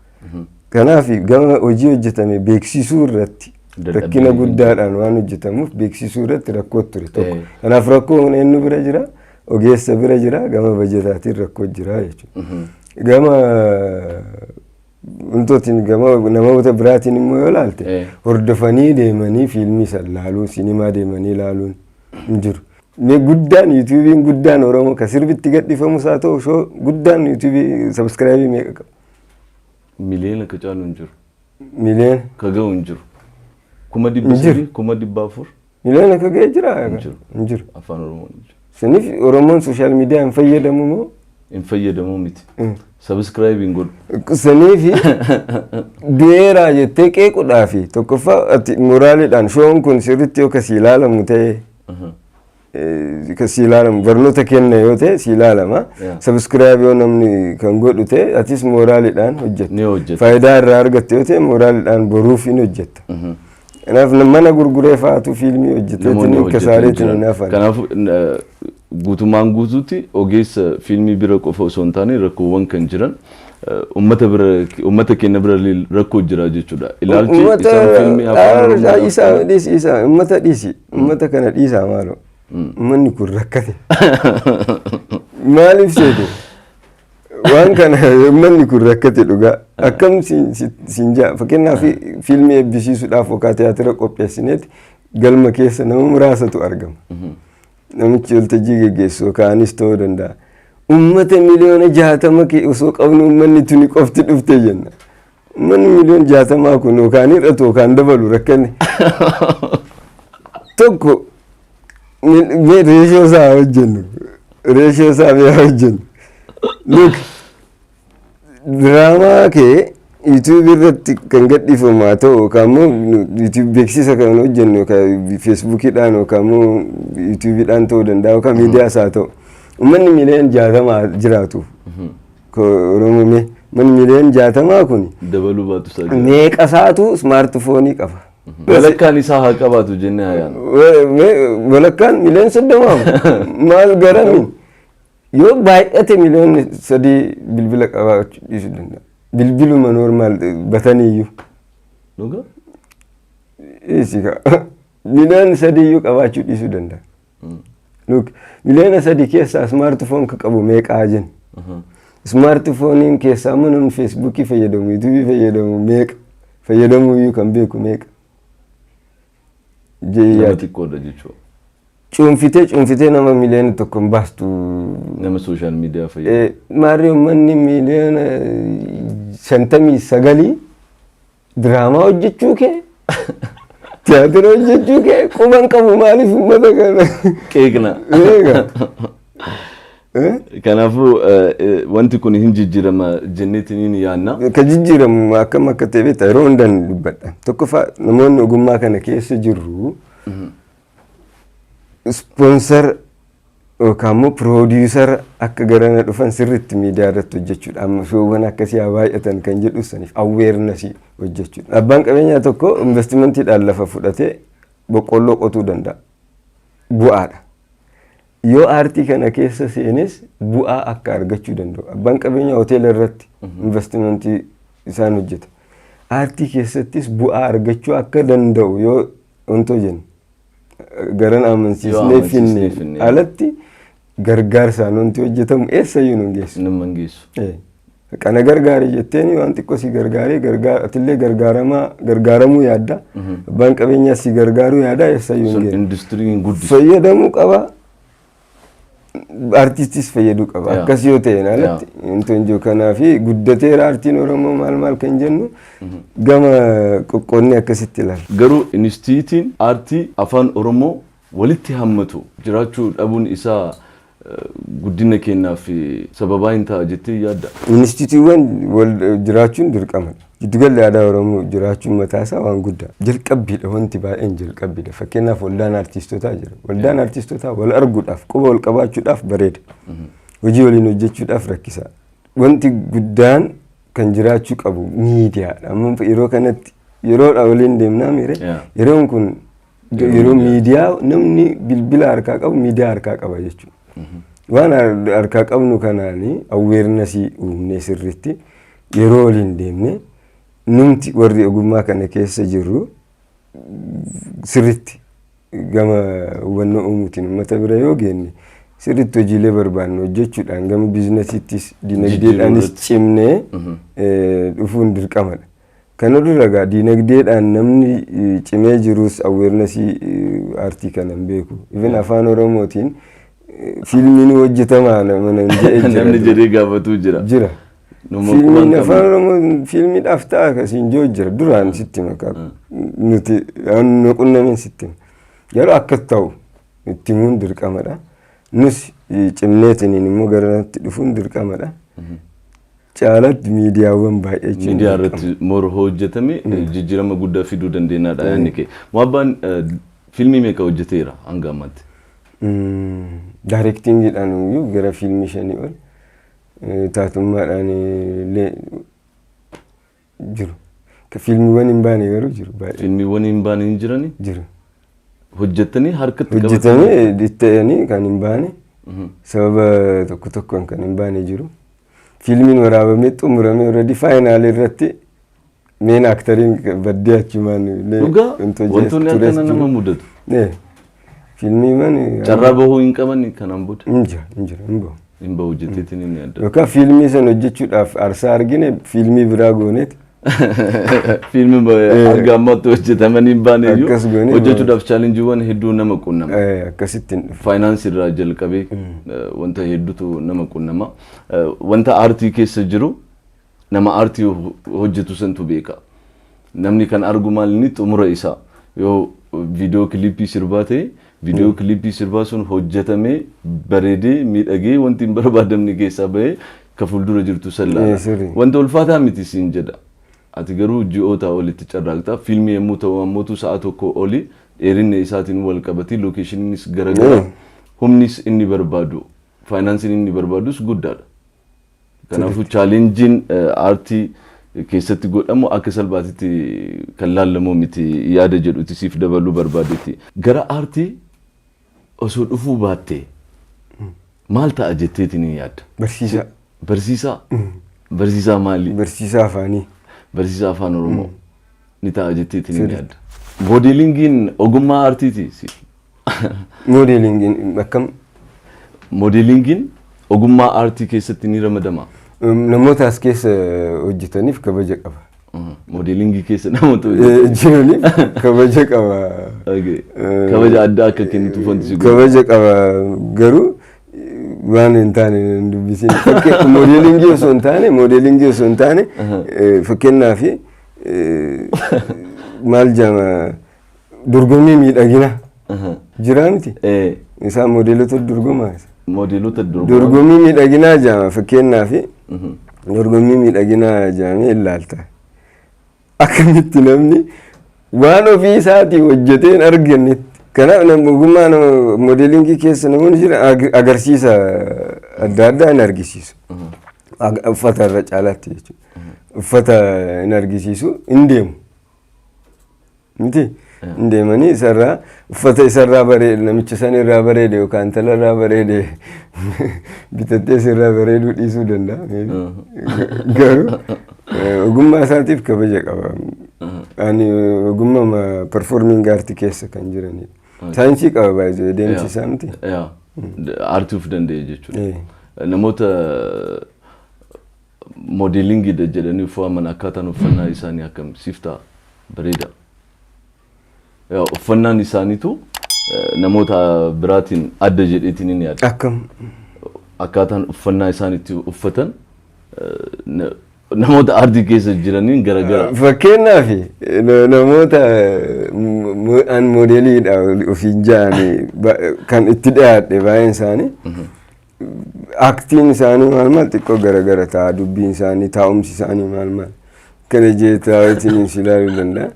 Kanaaf gama hojii hojjetame beeksisuu irratti rakkina guddaadhaan waan hojjetamuuf beeksisuu irratti rakkoo ture tokko. Kanaaf rakkoo eenyu bira jira? Ogeessa bira jira, gama bajetaatiin rakkoo jira jechuudha. Gama wantootiin, gama namoota biraatiin immoo yoo ilaalte, hordofanii deemanii fiilmii san laaluun, sinimaa deemanii laaluun hin jiru. Mee guddaan YouTubeiin guddaan Oromoo ka sirbitti gadhiifamus haa ta'u, show guddaan YouTubeii subscribeii meeqa qaba? Miliyoona ka caalu hin jiru. Miliyoona. Ka ga'u hin jiru. 300,000, 400,000. Miliyoona ka ga'e jira? Hin jiru. Afaan Oromoo hin jiru. Saniif Oromoon social media hin fayyadamu moo? Hin fayyadamu miti. Subscribe hin godhu. Saniifi du'eeraa jettee qeequudhaafi, tokkoffaa ati moraaliidhaan shown kun sirriitti yoo kasii ilaalamu ta'e, kasii ilaalamu barnoota kenna yoo ta'e si ilaalama. Subscribe yoo namni kan godhu ta'e atis moraaliidhaan hojjetta. Ni hojjetta. Faayidaa irraa argatte yoo ta'e moraaliidhaan boruuf hin hojjetta. Kanaaf mana gurguree fa'aatu fiilmii hojjeteetiin kasaareetiin hin hafan. Kanaaf guutummaan guutuutti ogeessa fiilmii bira qofa osoo hin taane rakkoowwan kan jiran uummata bira, uummata keenya bira rakkoo jira jechuudha. Ilaalchi isaan fiilmii Afaan Oromoo Isaa dhiisi, isaa uummata dhiisi, uummata kana dhiisaa maaloo. Uummanni kun rakkate. Maaliif seete? Waan kana uummanni kun rakkate dhugaa. Akkam siin jaa, fakkeenyaaf fiilmii eebbisiisuudhaaf yookaan tiyaatira qopheessineeti galma keessa nama muraasatu argama. Namichi waltajjii geggeessu yookaanis ta'uu danda'a. Uummata 60,000,000 osoo qabnu uummanni tuni qofti dhufte jenna. Uummanni 60,000,000 kun yookaan hir'atu yookaan dabalu rakkanne. Tokko mee ratio isaa hojjennu. Ratio isaa mee hojjennu. Look, diraamaa kee YouTube irratti kan gadhiifamu haa ta'u yookaan immoo YouTube beeksisa kan hojjennu yookaan Facebookiidhaan yookaan immoo YouTubeiidhaan ta'uu danda'a yookaan miidiyaas haa ta'u. Uummanni 60,000,000 jiraatu. Oromoo mee uummanni 60,000,000 kun dabaluu baatu isaa jira. Meeqa isaatu smartphoneii qaba? Walakkaan isaa haa qabaatu jennee haa yaadnu. Walakkaan 30,000,000 maal garamiin yoo baay'ate 3,000,000 bilbila qabaachuu dhiisuu danda'a. Bilbiluma normal bataniiyyuu. Dhugaa? Dhiisi kaa. 3,000,000 qabaachuu dhiisuu danda'a. Look, 3,000,000 keessaa smartphone ka qabu meeqaa jenna? Smartphoneiin keessaa immoo namni Facebookii fayyadamu, YouTubeii fayyadamu meeqa? Fayyadamuu iyyuu kan beeku meeqa? Nama xiqqoodha jechuudha. Cuunfitee cuunfitee nama 1 miliyoona hin baastu. Nama social media fayyadamu. Maarree, uummanni 59 miliyoonii diraamaa hojjechuu kee, tiyaatira hojjechuu kee quban qabu. Maaliif uummata kana? Qeeqna. Eega. Kanaafuu wanti kun hin jijjiirama jenneetiin yaadna. Ka jijjiiramu akkam akka ta'e beektaa? Yeroo hundaan dubbadha. Tokkoffaa, namoonni ogummaa kana keessa jirru sponsor yookaan immoo producer akka garana dhufan sirriitti miidiyaa irratti hojjechuudha. Amma showwan akkasii haa baay'atan kan jedhu saniif awarenessii hojjechuudha. Abbaan qabeenyaa tokko investmentiidhaan lafa fudhatee boqqolloo qotuu danda'a. Bu'aadha. Yoo aartii kana keessa seenes bu'aa akka argachuu danda'u. Abbaan qabeenyaa hoteela irratti investmentii isaan hojjeta. Aartii keessattis bu'aa argachuu akka danda'u yoo wantoo jennu garan amansiisnee finne alatti gargaarsaan wanti hojjetamu eessayyuu nu geessu. Nama hin geessu. Kana gargaare jetteeni waan xiqqoo si gargaaree, atillee gargaaramaa gargaaramuu yaadda. Abbaan qabeenyaa si gargaaruu yaada, eessayyuu hin geessu. Industiriin guddisu. Fayyadamuu qaba. Artistis fayyaduu qaba. Akkas yoo ta'e alatti wanti hin jiru. Kanaafi guddateera aartiin Oromoo maal maal kan jennu gama qoqqoonnee akkasitti ilaalla. Garuu inistiitiin aartii afaan Oromoo walitti hammatu jiraachuu dhabuun isaa guddina keenyaaf sababaa hin ta'a jettee yaadda? Inistiitiiwwan wal jiraachuun dirqamadha. Giddugalli aadaa Oromoo jiraachuun mataa isaa waan guddaa. Jalqabbiidha, wanti baay'een jalqabbiidha. Fakkeenyaaf, waldaan artiistotaa jira. Waldaan artiistotaa wal arguudhaaf, quba wal qabaachuudhaaf bareeda. Hojii waliin hojjechuudhaaf rakkisaa. Wanti guddaan kan jiraachuu qabu miidiyaadha. Amma yeroo kanatti yeroodha waliin deemnaa miire. Yeroon kun yeroo miidiyaa, namni bilbila harkaa qabu miidiyaa harkaa qaba jechuudha. Waan harkaa qabnu kanaanii awarenessii uumnee sirriitti yeroo waliin deemne, numti warri ogummaa kana keessa jirru sirriitti gama hubannoo uumuutiin uummata bira yoo geenne, sirriitti hojiilee barbaannu hojjechuudhaan gama businessiittis dinagdeedhaanis cimnee dhufuun dirqamadha. Kana dura egaa dinagdeedhaan namni cimee jirus awarenessii aartii kana hin beeku. Even afaan Oromootiin fiilmiin hojjetamaa nama jedhee jira. Namni jedhee gaafatu jira. Jira. Fiilmiin afaan Oromoo fiilmiidhaaf ta'a akkasiin jiru jira. Duraan sitti makaa nuti nu qunnameen sitti hima. Yeroo akkas ta'u itti himuun dirqamadha. Nus cimneetiniin immoo garanatti dhufuun dirqamadha. Caalatti miidiyaawwan baay'ee. Miidiyaa irratti more hojjetame jijjiirama guddaa fiduu dandeenyaadha yaadni kee. Mo'abbaan fiilmii meeqa hojjeteera hanga ammaatti? Directingiidhaan iyyuu gara fiilmii 5 ol, taatummaadhaan illee jiru. Fiilmiiwwan hin baane garuu jiru baay'ee. Fiilmiiwwan hin baane hin jirani? Jiru. Hojjettanii harkatti? Hojjetamee ta'anii kan hin baane, sababa tokko tokkoon kan hin baane jiru. Fiilmiin waraabamee xumuramee already final irratti main actoriin baddee achumaan. Dhugaa, wantoonni akkana nama mudatu. Fiilmiiwwan Carraa bahuu hin qaban kanaan booda. Hin jira, hin jira, hin bahu. Hin bahu jetteetiin inni adda. Yookaan fiilmii sana hojjechuudhaaf aarsaa argine fiilmii biraa gooneeti. Fiilmii hanga ammaatti hojjetamanii hin baane iyyuu Akkas goonee hojjechuudhaaf challengeiiwwan hedduu nama qunnama. Akkasitti hin dhufu. Faayinaansii irraa jalqabee wanta hedduutu nama qunnama. Wanta aartii keessa jiru nama aartii hojjetu santu beeka. Namni kan argu maal, inni xumura isaa yoo viidiyoo clipii sirbaa ta'e, viidiyoo clipii sirbaa sun hojjetamee bareedee miidhagee wanti hin barbaadamne keessaa bahee ka fuuldura jirtu san laala. Wanta ulfaataa miti siin jedha. Ati garuu ji'oota olitti carraaqxa. Fiilmii yommuu ta'u ammootu sa'a 1 oli dheerinna isaatiin wal qabatee locationiinis garagara. Humnis inni barbaadu, faayinaansiin inni barbaadus guddaadha. Kanaafuu challengeiin aartii keessatti godhamu akka salphaatitti kan laallamu miti yaada jedhuti siif dabaluu barbaadetti. Gara aartii osoo dhufuu baattee maal ta'a jetteetiin hin yaadda? Barsiisaa. Barsiisaa? Barsiisaa maali? Barsiisaa afaanii. Barsiisaa afaan Oromoo ni ta'a jetteetiin hin yaadda. Modelingiin ogummaa aartiiti? Modelingiin akkam? Modelingiin ogummaa aartii keessatti ni ramadama. Namoota as keessa hojjetaniif kabaja qaba. Modeelingii keessa namoota hojjetan. Jiraniif kabaja qaba. Kabaja addaa akka kennitu wanti si godhu. Kabaja qaba, garuu waan hin taane hin dubbisin. Modeelingii osoo hin taane, fakkeenyaaf maal jedhama, dorgommii miidhagina jira miti. Isaan modeelota dorgomaa. Modeelota dorgomaa. Dorgommii miidhaginaa jedhama, fakkeenyaaf dorgommii miidhaginaa jedhamee ilaalta. Akkamitti namni waan ofii isaatii hojjetee hin argannetti. Kanaaf ogummaa modeelingii keessa namoonni jiran agarsiisa adda addaa hin argisiisu. Uffata irra caalaatti jechuudha. Uffata hin argisiisu, hin deemu. Miti? Hin deemanii isarraa uffata isarraa bareede, namicha san irraa bareede yookaan intala irraa bareede bitattee sirraa bareeduu dhiisuu danda'a. Garuu ogummaa isaatiif kabaja qaba. Ani ogummaa performing art keessa kan jiranidha. Saayinsii qaba baay'ee deemsi isaa miti. Aartii of danda'e jechuudha. Namoota modeelingii jedhanii uffaman akkaataan uffannaa isaanii akkam siif ta'a, bareeda? Uffannaan isaaniitu namoota biraatiin adda jedheetiin inni yaada. Akkam? Akkaataan uffannaa isaan itti uffatan namoota aartii keessa jiraniin garagara. Fakkeenyaaf namoota an modeeliidha ofiin ja'anii kan itti dhiyaadhe, baay'een isaanii aktiin isaanii maal maal xiqqoo garagara ta'a, dubbiin isaanii, taa'umsi isaanii maal maal kana jee taa'eetiin si ilaaluu danda'a.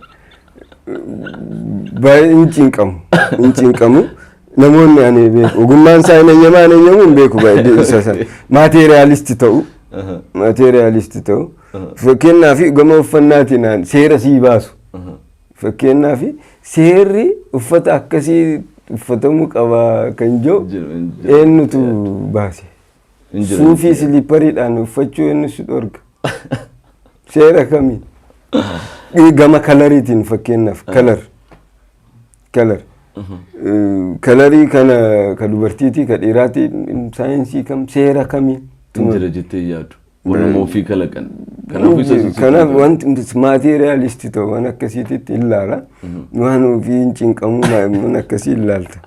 Baay'ee hin cinqamu, hin cinqamu. Namoonni ani beeku ogummaan isaa hin eeyyamaa hin eeyyamu hin beeku, baay'ee isa sana. Materialist ta'u, materialist ta'u. Fakkeenyaaf gama uffannaatiin seera sii baasu. Fakkeenyaaf seerri uffata akkasii uffatamuu qaba kan jiru eenyutu baase? Suufii silippariidhaan uffachuu eenyu si dhorka? Seera kamii? Gama coloriitiin, fakkeenyaaf color. Colorii kana ka dubartiitii ka dhiiraatii saayinsii kam, seera kamii? Hin jira jettee yaadu. Waanuma ofii kalaqan. Kanaaf wanti materialist ta'u waan akkasiititti ilaala. Waan ofii hin cinqamu, waan akkasii ilaalta.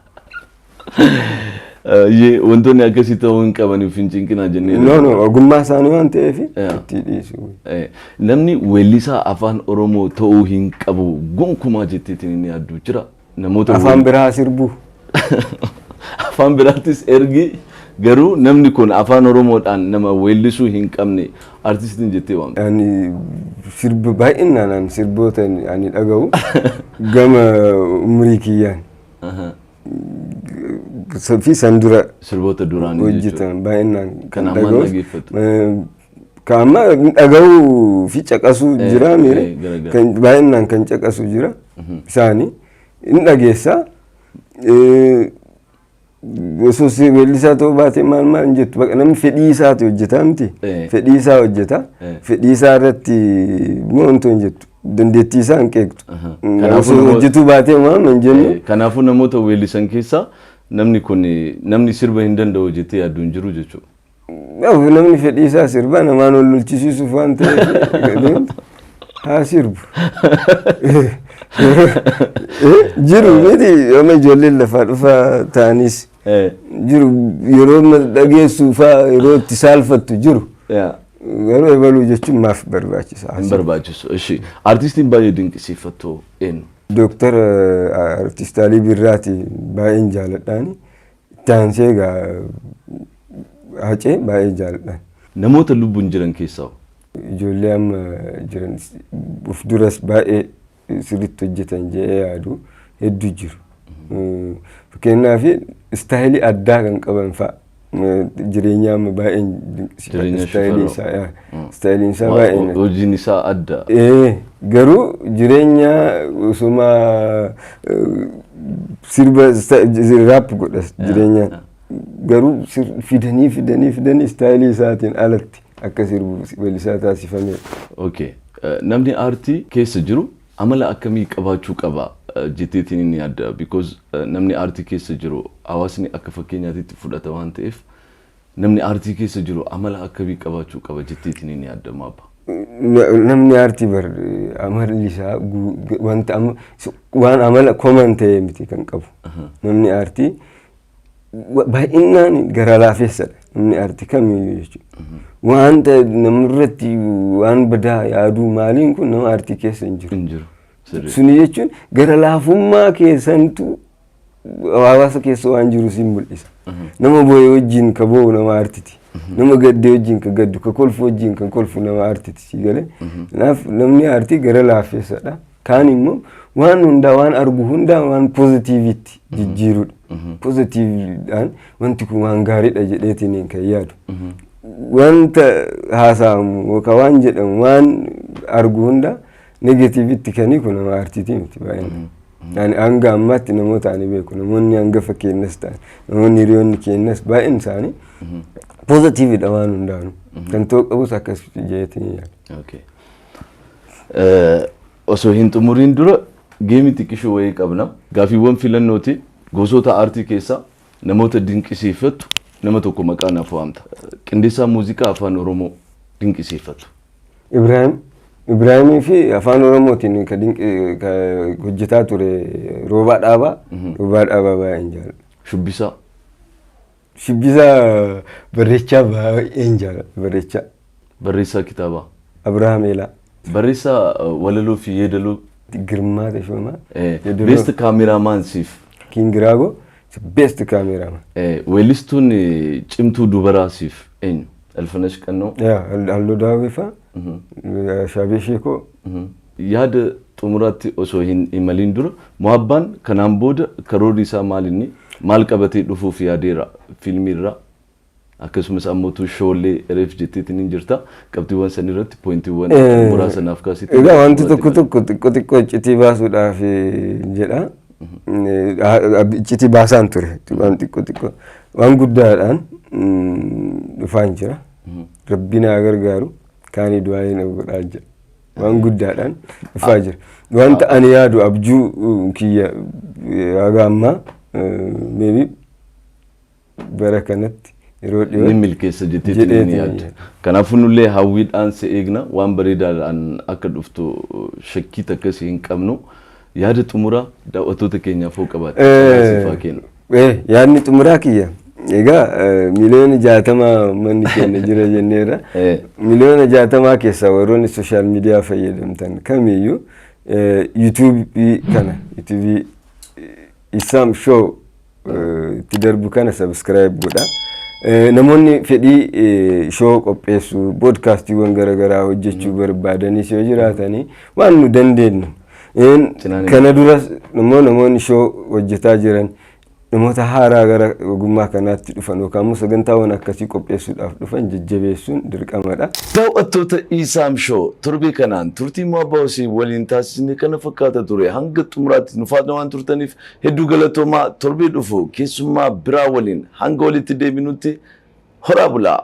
Wantoonni akkasii ta'uu hin qabaniif hin cinqinaa jennee. No, ogummaa isaanii waan ta'eef itti dhiisu. Namni weellisaa afaan Oromoo ta'uu hin qabu gonkumaa jetteetiin inni yaaddu jira. Namoota afaan biraa sirbuu. Afaan biraattis ergi, garuu namni kun afaan Oromoodhaan nama weellisuu hin qabne artistiin jettee waamta. Ani sirba baay'inaan ani sirboota ani dhaga'u gama umurii kiyyaan fi san dura Sirboota duraanii hojjetan baay'inaan kan ammaan dhaga'u. Dhageeffatu. Kan amma dhaga'uu fi caqasuu jira miire. Garagara. Kan baay'inaan kan caqasu jira, isaanii hin dhageessaa. Osoo si weellisaa ta'uu baatee maal maal hin jettu. Bakka namni fedhii isaati hojjetaa miti. Fedhii isaa hojjeta. Fedhii isaa irratti immoo wantoota hin jettu. Dandeettii isaa hin qeeqxu. Kanaafuu Osoo hojjetuu baatee maal hin jennu. Kanaafuu namoota weellisan keessaa namni kun namni sirba hin danda'u jettee yaaddu hin jiru jechuudha. Namni fedhii isaa sirbaa namaan wal lolchisiisuuf waan ta'eef haa sirbu. Jiru miti, amma ijoolleen lafaa dhufaa ta'anis jiru, yeroo dhageessu faa yeroo itti saalfattu jiru. Garuu ebaluu jechuun maaf barbaachisa? Hin barbaachisu. Ishi artistiin baay'ee dinqisiifattu eenyu? Dooktar Artist Alii Birraati baay'een jaaladhaani. Itti aansee egaa Hacee baay'ee jaaladhaan. Namoota lubbuun jiran keessaa? Ijoollee amma jiran of duras baay'ee sirriitti hojjetan jedhee yaadu hedduu jiru. Fakkeenyaaf style addaa kan qaban fa'a. Jireenya amma baay'een dinqisiifadha. Jireenya Styleiin Shifarraa. isaa, yaa. Styleiin isaa baay'een. Hojiin isaa adda. Garuu jireenya osuma sirba rap godha jireenya, garuu fidanii fidanii fidanii style isaatiin alatti akka sirbu weellisaa taasifamedha. Okay. Namni aartii keessa jiru amala akkamii qabaachuu qaba jetteetiin inni yaadda? Because namni aartii keessa jiru hawaasni akka fakkeenyaatitti fudhata waan ta'eef Namni aartii keessa jiru amala akkamii qabaachuu qaba jetteetiin ni yaadda, Abbaa? Namni aartii bar amalli isaa wanta waan amala common ta'e miti kan qabu. Namni aartii baay'inaan gara laafessadha. Namni aartii kamiyyuu jechuudha. Wanta namarratti waan badaa yaaduu maaliin kun nama aartii keessa hin jiru. Hin jiru. Suni jechuun gara laafummaa keessantu hawaasa keessa waan jiru siin mul'isa. Nama boo'e wajjin ka boo'u nama aartiti. Nama gaddee wajjin ka gaddu, ka kolfu wajjin kan kolfu nama aartiti, si galee. Kanaaf namni aartii gara laafessadha. Kaan immoo waan hundaa, waan argu hundaa waan positiveitti jijjiirudha. Positiveiidhaan wanti kun waan gaariidha jedheetiin kan yaadu. Wanta haasa'amu yookaan waan jedhamu, waan argu hundaa negativeitti kanii kun nama aartiitii miti baay'inaan. Yani hanga ammaatti namoota ani beeku, namoonni hangafa keenyas ta'an, namoonni hiriyoonni keenyas baay'een isaanii positiveidha waan hundaanuu. Kan ta'uu qabus akkas jedheetiin yaada. Okay. Osoo hin xumuriin dura gameii xiqqishuu wayii qabna. Gaafiiwwan filannooti. Gosoota aartii keessaa namoota dinqisiifattu nama tokko maqaa naaf waamta. Qindeessaa muuziqaa Afaan Oromoo dinqisiifattu. Ibrahim Ibrahimii fi Afaan Oromootiin ka hojjetaa ture Roobaa Dhaabaa. Roobaa Dhaabaa baay'een jaalladha. Shubbisaa. Shubbisaa Barreechaa baay'een jaalladha. Barreechaa. Barreessaa kitaabaa. Abrahaam Eelaa. Barreessaa walaloo fi yeedaloo. Girmaa Tashoomaa. Best cameraman siif. Kingiraago best cameraman. Weellistuun cimtuu dubaraa siif eenyu? Alfanash Qannoo. Halluu Daawwii fa'a. Shaabee Sheekoo. Yaada xumuraatti osoo hin imaliin dura, Mo'abbaan kanaan booda karoorri isaa maal, inni maal qabatee dhufuuf yaadeera fiilmiirraa, akkasumas ammoo showllee reef jetteetiin hin jirta, qabxiiwwan san irratti pointiiwwan muraasa naaf kaasitti. Egaa wanti tokko tokko xiqqoo xiqqoo iccitii baasuudhaaf jedha. Iccitii baasaan ture, waan xiqqoo xiqqoo waan guddaadhaan dhufaan jira. Rabbi naa gargaaru, kaanii du'aa na godhaa jira. Waan guddaadhaan dhufaa jira. Wanta ani yaadu, abjuu kiyya haga ammaa, maybe bara kanatti yeroo dhiyoo ni milkeessa jetteetiin ni yaadda. Kanaafuu nullee hawwiidhaan si eegna, waan bareedaadhaan akka dhuftu shakkii takkas hin qabnu. Yaada xumuraa daawwattoota keenyaaf hoo qabaatte siif haa kennu. Yaadni xumuraa kiyya. Egaa 60 miliyoona manni keenya jira jenneerra. 60 miliyoona keessaa warroonni social media fayyadamtan kamiyyuu YouTubeii kana, YouTubeii Isaam Show itti darbu kana subscribe godha. Namoonni fedhii show qopheessuu, podcastiiwwan garaagaraa hojjechuu barbaadanis yoo jiraatanii, waan nu dandeenyu. Kana duras immoo namoonni show hojjetaa jiran, namoota haaraa gara ogummaa kanaatti dhufan yookaan immoo sagantaawwan akkasii qopheessuudhaaf dhufan jajjabeessuun dirqamadha. Daawwattoota Isaam Show, torbee kanaan turtii Mo'abbaa Hussein waliin taasisne kana fakkaata ture. Hanga xumuraatti nu faana waan turtaniif hedduu galatoomaa. Torbee dhufu keessummaa biraa waliin hanga walitti deebinutti horaa bulaa.